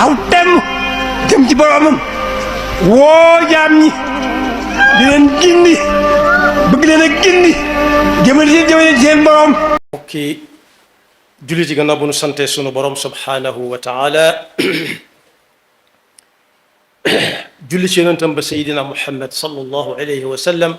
taxaw temm jëm ci boromam woo jaam ñi di leen gindi bëgg leen a gindi jëmale seen borom. mbokki jullit yi gannaaw bu nu sante sunu borom subhanahu wa taala julli ci yonentam ba sayidina muhammad sallallahu alayhi wa sallam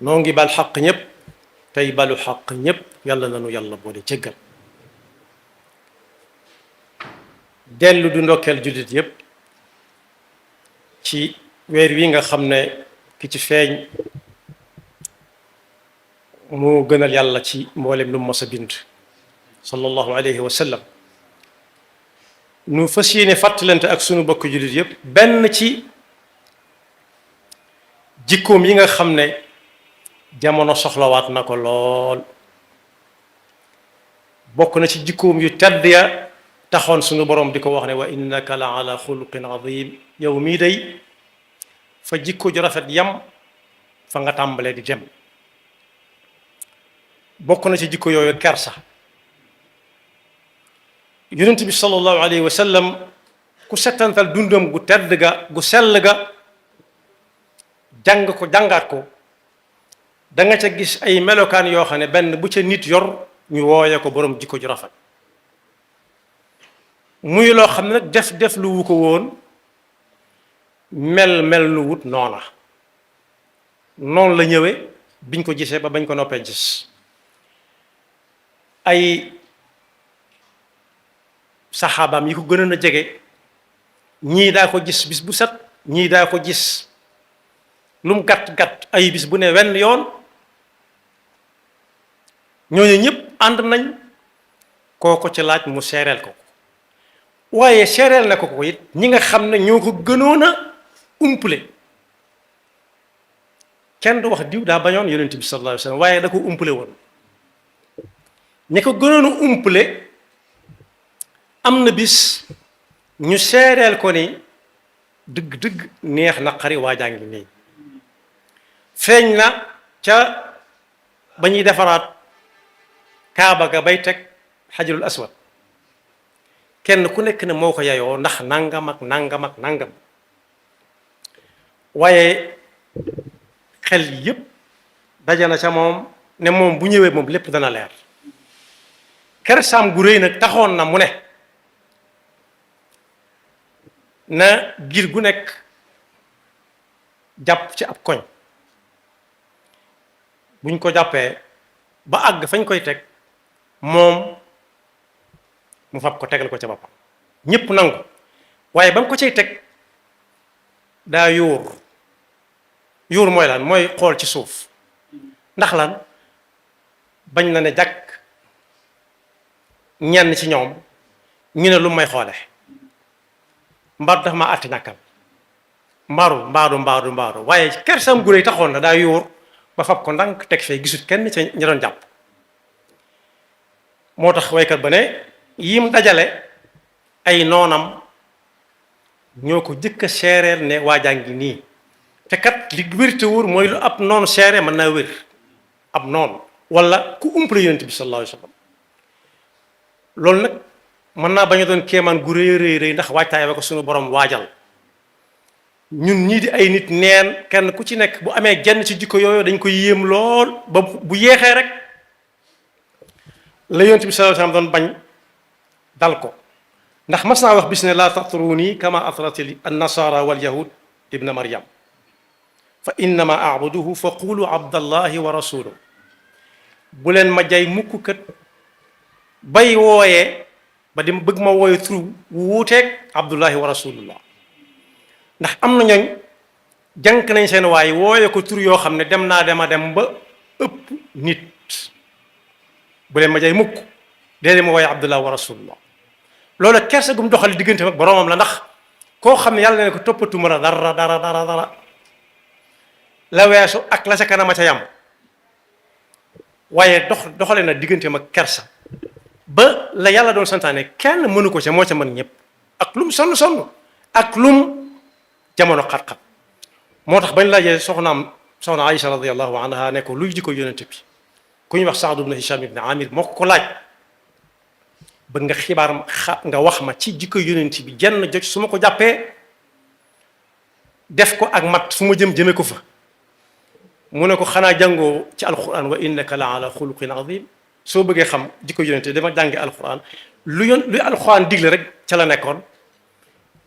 noo ngi bal xaq ñëpp tey balu xaq ñëpp yàlla nanu yàlla boole jéggal dellu du ndokkeel jullit yëpp ci weer wi nga xam ne ki ci feeñ moo gënal yàlla ci mboolem lu mu mos a bind sallallahu alayhi wa sallam nu fas yéene fàttalante ak sunu bokk jullit yëpp benn ci jikkoom yi nga xam ne jamono soxlawaat na ko lool bokk na ci jikkoom yu tedd ya taxoon sunu borom di ko wax ne wa innaka la ala xuluqin azim yow mii day fa jikko ju rafet yam fa nga tàmbalee di dem bokk na ci jikko yooyu kersa yonent bi sallallahu alayhi wa sallam ku settantal dundam gu tedd ga gu sell ga jàng ko jàngaat ko da nga ca gis ay melokaan yoo xam ne benn bu ca nit yor ñu wooye ko borom jikko ju rafet muy loo xam ne nag def lu wu ko woon mel lu wut noona noonu la ñëwee biñ ko gisee ba bañ ko noppee gis ay saxaabaam yi ko gënoon a jege ñii daa ko gis bis bu set ñii daa ko gis lu mu gàtt ay bis bu ne wenn yoon ñooñu ñëpp ànd nañ kooko ci laaj mu seereel ko waaye seereel na ko ko it ñi nga xam ne ñoo ko gënoon a umpale kenn du wax diw daa bañoon yonent bi sallallahu alayhi wa sallam waaye da ko umpale woon ñi ko gënoon a umpale am na bis ñu seereel ko ni dëgg neex naqari waajaa ngi nii feeñ na ca ba ñuy defaraat kaaba ga bay teg xajarul aswad kenn ku nekk ne moo ko yayoo ndax nangam ak nangam waaye xel yépp daje na ca moom ne moom bu ñëwee moom lépp dana leer kersaam gu réy nag taxoon na mu ne na giir gu nekk jàpp ci ab koñ buñ ko jàppee ba àgg fañ koy teg moom mu fab ko tegal ko ca boppam ñépp nangu waaye ba mu ko cay teg daa yuur mooy lan mooy xool ci suuf ndax lan bañ na ne jàkk ñenn ci ñoom ñu ne lu may xoole mbaadu dafa ma àtti ñàkkal mbaadu waaye kersam gu réy taxoon na daa yuur ba fab ko ndànk teg fee gisut kenn ca ña doon jàpp moo tax waykat ba ne yim dajale ay noonam ñoo ko jëkk a seereel ne waajaa ngi nii te kat li wér te wóor mooy lu ab noonu seere mën naa wér ab noonu wala ku umpale yonent bi sallallahu alayhi wa sallam loolu nag mën naa bañ a doon kéemaan gu rëy ndax waajtaay ba ko suñu borom waajal ñun ñii di ay nit neen kenn ku ci nekk bu amee genn ci jikko yooyu dañ koy yéem lool ba bu yeexee rek la yonent bi sallallahu alayhi wa sallam doon bañ dal ko ndax mas naa wax bis ne laa tatruni kama atrati annasara wal yahud ibna maryam fa innama abuduhu fa qulu abdallahi wa rasuluhu bu leen ma jay mukk kat bay wooyee ba di bëgg ma wooye tur wuuteeg abdullahi wa rasulullah ndax am na ñooñ jànk nañ seen waay wooye ko tur yoo xam ne dem naa dem ba ëpp nit bu leen ma jay mukk déedéet ma wooye abdullahi wa rasulullah loolu kersa gum doxal diggante ak boromam la ndax koo xam ne yàlla ne ko toppatuma la dara la weesu ak la ca kanama ca yam waaye doxale na digganteem ak kersa ba la yàlla doon santaane kenn mënu ko ca moo ca mën ñëpp ak lum sonn ak lum jamono xat-xat moo tax bañ laajee soxna Aïcha radiyallahu anha ne ko luy jikko yonent bi ku ñuy wax Saad ibn Hisham ibn Amir moo ko laaj bëgg nga xibaar nga wax ma ci jikko yonent bi jenn jot su ma ko jàppee def ko ak mat fu ma jëme ko fa mu ne ko xanaa jàngoo ci alquran wa innaka la ala xuluqin azim soo bëggee xam jikko yonent bi dama jànge alquran luy alquran digle rek ca la nekkoon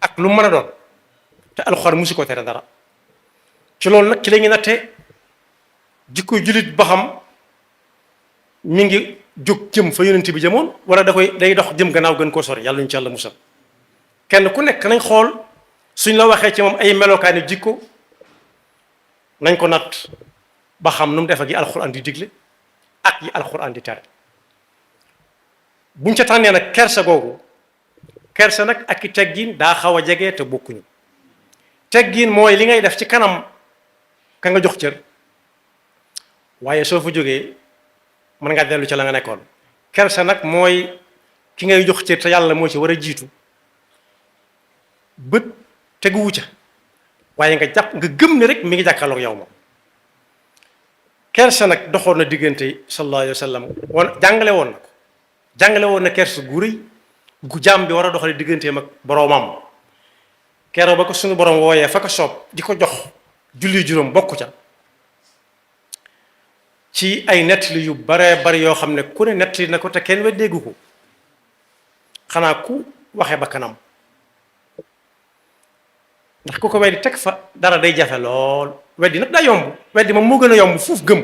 ak lu mën a doon te alquran musu ko tere dara ci loolu nag ci la ñuy natte jikko jullit ba xam mi ngi jóg jëm fa yonent bi jëmoon wala day dox jëm gannaaw gën koo sori yàlla ñu ci yàlla musal kenn ku nekk nañ xool suñ la waxee ci moom ay melokaani jikko nañ ko natt ba xam nu mu def ak yi alxuraan di digle ak yi alxuraan di tere buñ ca tànnee nag kersa googu kersa nag ak i teggin daa xaw a jege te bokkuñu teggin mooy li ngay def ci kanam ka nga jox cër waaye soo fa jógee mën nga dellu ca la nga nekkoon kersa nag mooy ki ngay jox cër te yàlla moo ci war a jiitu bët teguwu ca waaye nga jàpp nga gëm ne rek mi ngi jàkkaarloog yow moom kersa nag doxoon na diggante sallallahu alayhi wa sallam jàngale woon na kersa gu rëy gu jaam bi war a doxale digganteem ak boroomam keroog ba ko suñu borom wooyee fa ko soob di ko jox julli juróom bokk ca ci ay nettali yu bare bari yoo xam ne ku ne nettali na ko te kenn weddeegu ko xanaa ku waxe ba kanam ndax ku ko weddi teg fa dara day jafe lool weddi nag daa yomb weddi moom moo gën a yomb fuuf gëm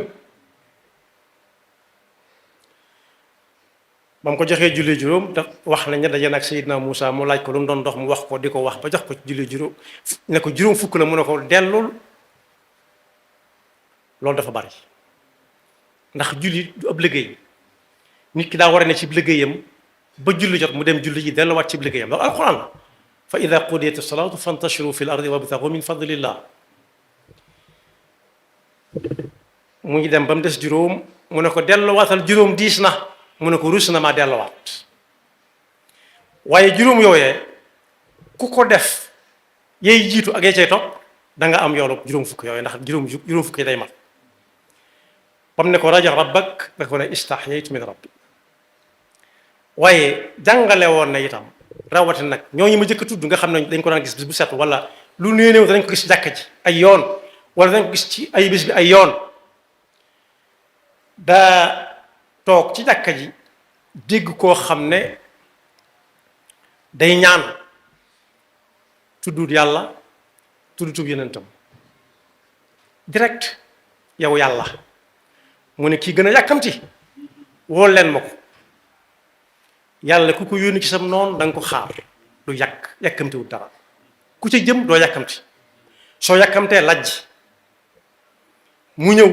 ba mu ko joxee julli juróom daf wax nañ ne daje nag Seydina Moussa mu laaj ko lu mu doon dox mu wax ko di ko wax ba jox ko julli juróom ne ko juróom fukk la mu ne ko dellul loolu dafa bari ndax julli du ab liggéey nit ki daa war a ne ci liggéeyam ba julli jot mu dem julli ji delluwaat ci liggéeyam loolu alxuraan la fa ida qudiyat as-salaatu fantashiru fi l-ardi wabtagu min fadlillah mu ngi dem ba mu des juróom mu ne ko delluwaatal juróom diis na mu ne ko rus na maa delluwaat waaye juróom yooyee ku ko def yey jiitu ak yey cay topp da nga am yoolu juróom fukk yooyee ndax juróom fukk yi day mat bam ne ko raja rabbak da ko ne istahyaytu min rabbi waaye jàngale woon na itam rawatina nag ñooñu ma jëkk a tudd nga xam ne dañ ko daan gis bis bu set wala lu néew dañ ko gis ci jàkka ji ay yoon wala dañ ko gis ci ay bis bi ay yoon daa toog ci jàkka ji dégg koo xam ne day ñaan tuddut yàlla tuddutub yonentam direct yow yàlla mu ne kii gën a yàkkamti woo leen ma ko yàlla ku ko yónni ci sam noonu da nga ko xaar lu yàkkamtiwul dara ku ca jëm doo yàkkamti soo yàkkamtee lajj mu ñëw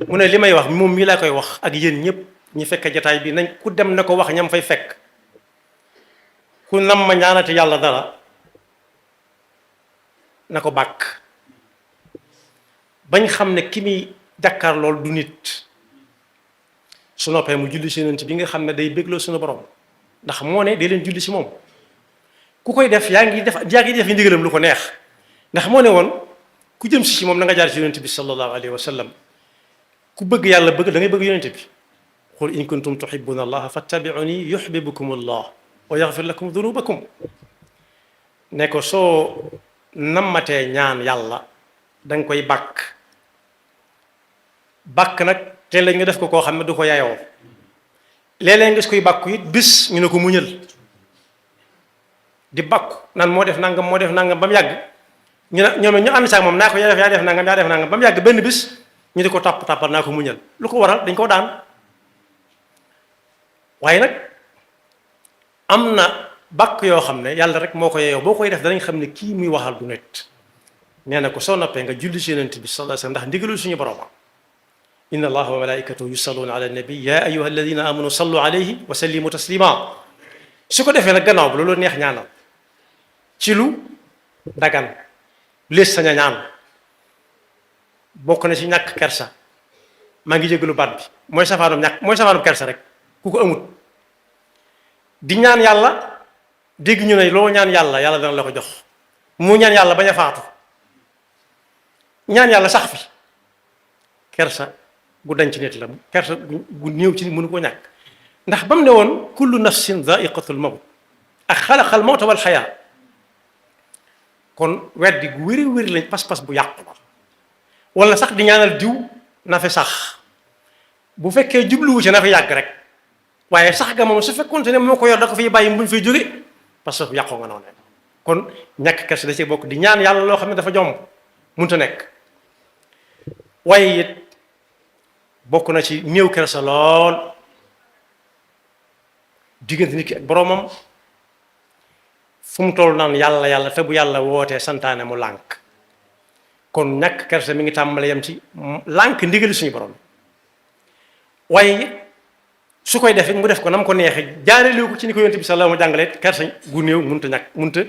mu ne li may wax moom mii laa koy wax ak yéen ñëpp ñi fekk jataay bi nañ ku dem na ko wax ñam fay fekk ku nam ma ñaanati yàlla dara na ko bàkk bañ xam ne ki muy jàkkaar lool du nit su noppee mu julli si yonent bi nga xam ne day bégloo suñu borom ndax moo ne day leen julli si moom ku koy def yaa ngi def yi ndigalam lu ko neex ndax moo ne woon ku jëm si moom na nga jaar ci yonent bi sallallahu alayhi wa sallam ku bëgg yàlla bëgg da ngay bëgg yonent bi qul in kuntum tuhibbuna allaha fattabi'uni yuhibbukum allah wa yaghfir lakum dunubakum ne ko soo nammatee ñaan yàlla da nga koy bàkk nag te lañ nga def ko koo xam ne du ko yayoo léeg-léeg nga gis koy bàkku it bis ñu ne ko muñal di bàkku naan moo def nangam ba mu yàgg ñu ne ñoom ñu ànd saak moom naa ko yaa def nangam ba mu yàgg benn bis ñu di ko tàppal naa ko muñal lu ko waral dañ koo daan waaye nag am na bàkk yoo xam ne yàlla rek moo ko yeyoo boo koy def danañ xam ne kii muy waxal du nit nee na ko soo noppee nga julli ci yonent bi sallallahu alayhi wasallam ndax ndigalul suñu borom inna allaha wa malaikatahu yusalluna ala nabi ya ayyuha alladina amanu sallu alayhi wa sallimu taslima su ko defee nag gannaaw bi loolu neex ñaanal ci lu dagan lees sañ a ñaan bokk na ci ñàkk kersa maa ngi jégalu baat bi mooy safaanum kersa rek ku ko amut di ñaan yàlla dégg ñu ne loo ñaan yàlla yàlla dana la ko jox mu ñaan yàlla bañ a faatu ñaan yàlla sax fi kersa gu dañ ci nit la kersa gu néew ci nit mënu ko ñàkk ndax ba mu ne woon kullu nafsin dhaiqatul mawt ak xalaqal mawta wal xayaa kon weddi gu wéri wéri lañ pas-pas bu yàqu la wala sax di ñaanal diw na fi sax bu fekkee jubluwu ci na fi yàgg rek waaye sax ga moom su fekkoonte ne moo ko yor da ko fiy bàyyi buñ fay jóge parce que yàqoo nga noonu kon ñàkk kersa da cee bokk di ñaan yàlla loo xam ne dafa jomb munta nekk waaye it bokk na ci néew kersa lool diggante nit ki ak boroomam fu mu toll naan yàlla yàlla te bu yàlla wootee santaane mu lànk kon ñàkk kersa mi ngi tàmbale yam ci lànk ndigali suñu borom waaye su koy defee mu def ko nam ko neexee jaarale ko ci ni ko yonent bi sallallahu alayhi wa sallam jàngale kersa gu néew munta ñàkk munta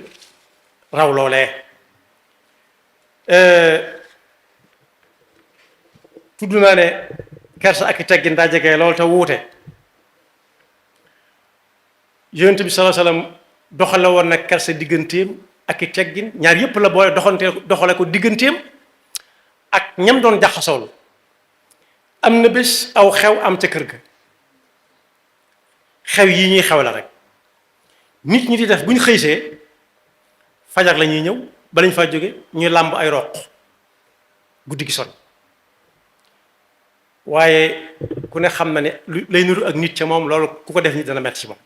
raw loolee tudd naa ne kersa ak i teggin daa jege lool te wuute yonent bi sallallahu alayhi wa sallam doxale woon nag kersa digganteem ak i teggin ñaar yépp la boole doxale ko digganteem ak ñam doon jaxasool am na bés aw xew am ca kër ga xew yi ñuy xew la rek nit ñi di def bu ñu xëysee fajar la ñuy ñëw ba lañ faa jóge ñuy làmb ay roq guddi gi son waaye ku ne xam na ne lu lay nuru ak nit ca moom loolu ku ko def nit dana metti ci moom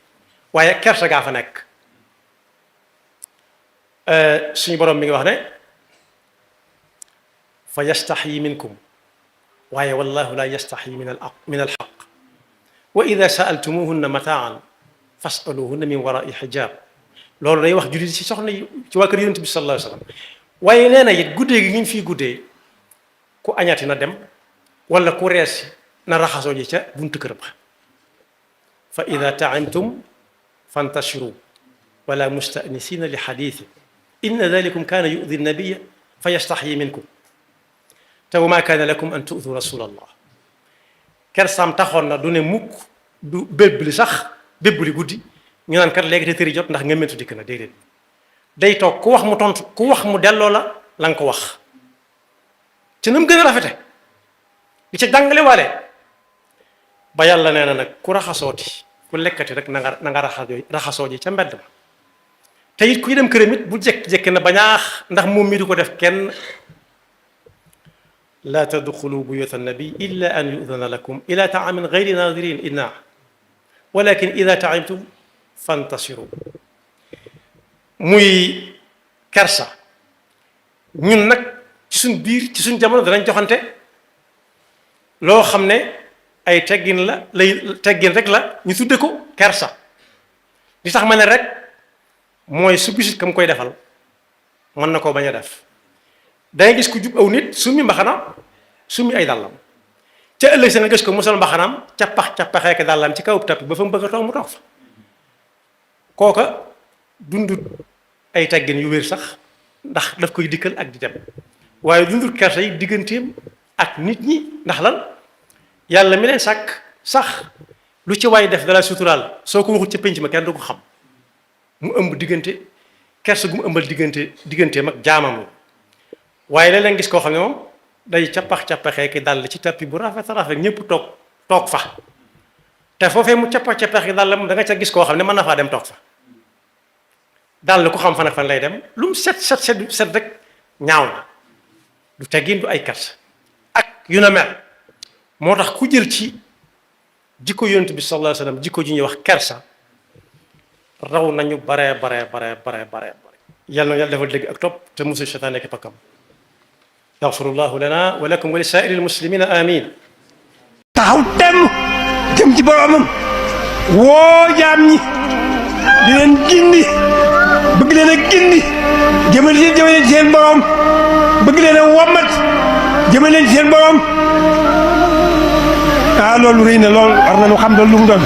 waaye kersa gaa fa nekk suñu borom mi ngi wax ne fa yastaxyi minkum waaye wallahu la yastaxyi min alxaq wa ida saaltumuhunna mataan fasaluhunna min warai xijab loolu day wax jullit ci soxna yi ci waa kër yonent bi sallallahu alayhi wa sallam waaye nee na it guddee gi ngeen fii guddee ku añati na dem wala ku rees na raxasoo ji ca buntu kër ba fa ida taimtum fantashiru wala mustanisina li xadiisi inna dalikum kaana yudi nabiya fa yastaxyi minkum te wa maa kaana lakum an tu'du rasulallah kersaam taxoon na du ne mukk du bébbli sax bébbli guddi ñu naan kat léegi te tëri jot ndax nga mentu dikk na déedéet day toog ku wax mu tontu ku wax mu delloo la nga ko wax ci na mu gën a rafete li ca jàngale waale ba yàlla nee na nag ku raxasooti ku lekkati rek na nga raxasoo ji ca mbedd ma te it kuy dem këram it bu jekki-jekki na bañaax ndax moom mi du ko def kenn laa tadxulu buyuta annabi illa an yudana lakum ila taamin gayri naadirin inna walakin ida taimtum fantasiru muy kersa ñun nag ci suñ biir ci suñ jamono danañ joxante loo xam ne ay teggin la lay teggin rek la ñu tudde ko kersa li tax ma ne rek mooy su gisit kam koy defal mën na koo bañ a def dangay gis ku jub aw nit summi mbaxanaam summi ay dàllam ca ëllëg sa nga gis ko musal mbaxanaam cappaxeeke dàllam ci kaw tappi ba fa mu bëgg a toog mu toog fa kooka dundut ay teggin yu wér sax ndax daf koy dikkal ak di dem waaye dundut kersa yi digganteem ak nit ñi ndax lan yàlla mi leen sàkk sax lu ci waay def dala suturaal soo ko waxut ca pénc ma kenn du ko xam mu ëmb diggante kersa gu mu ëmbal digganteem ak jaamam la waaye léeg-léeg gis koo xam ne moom day cappaxee ki dal ci tappi bu rafet ñëpp toog fa te foofee mu cappax ki dal da nga ca gis koo xam ne mën na faa dem toog fa dal ku xam fan ak fan lay dem lu mu set rek ñaaw na du teggin du ay kersa ak yu na mel moo tax ku jël ci jikko yonent bi sallallahu alayhi wa sallam jikko ji ñuy wax kersa raw nañu bare yàlla na yàlla defal dégg ak topp te musul seytaane ak pakkam yaxfirullahu lana wa lakum wa li saa'iri lmuslimina amin taxaw temm jëm ci boromam woo jaam ñi di leen gindi bëgg leen a gindi jëmale seen borom bëgg leen a wommat jëmale seen borom loolu rëy na loolu war nañu xam loolu lu mu doon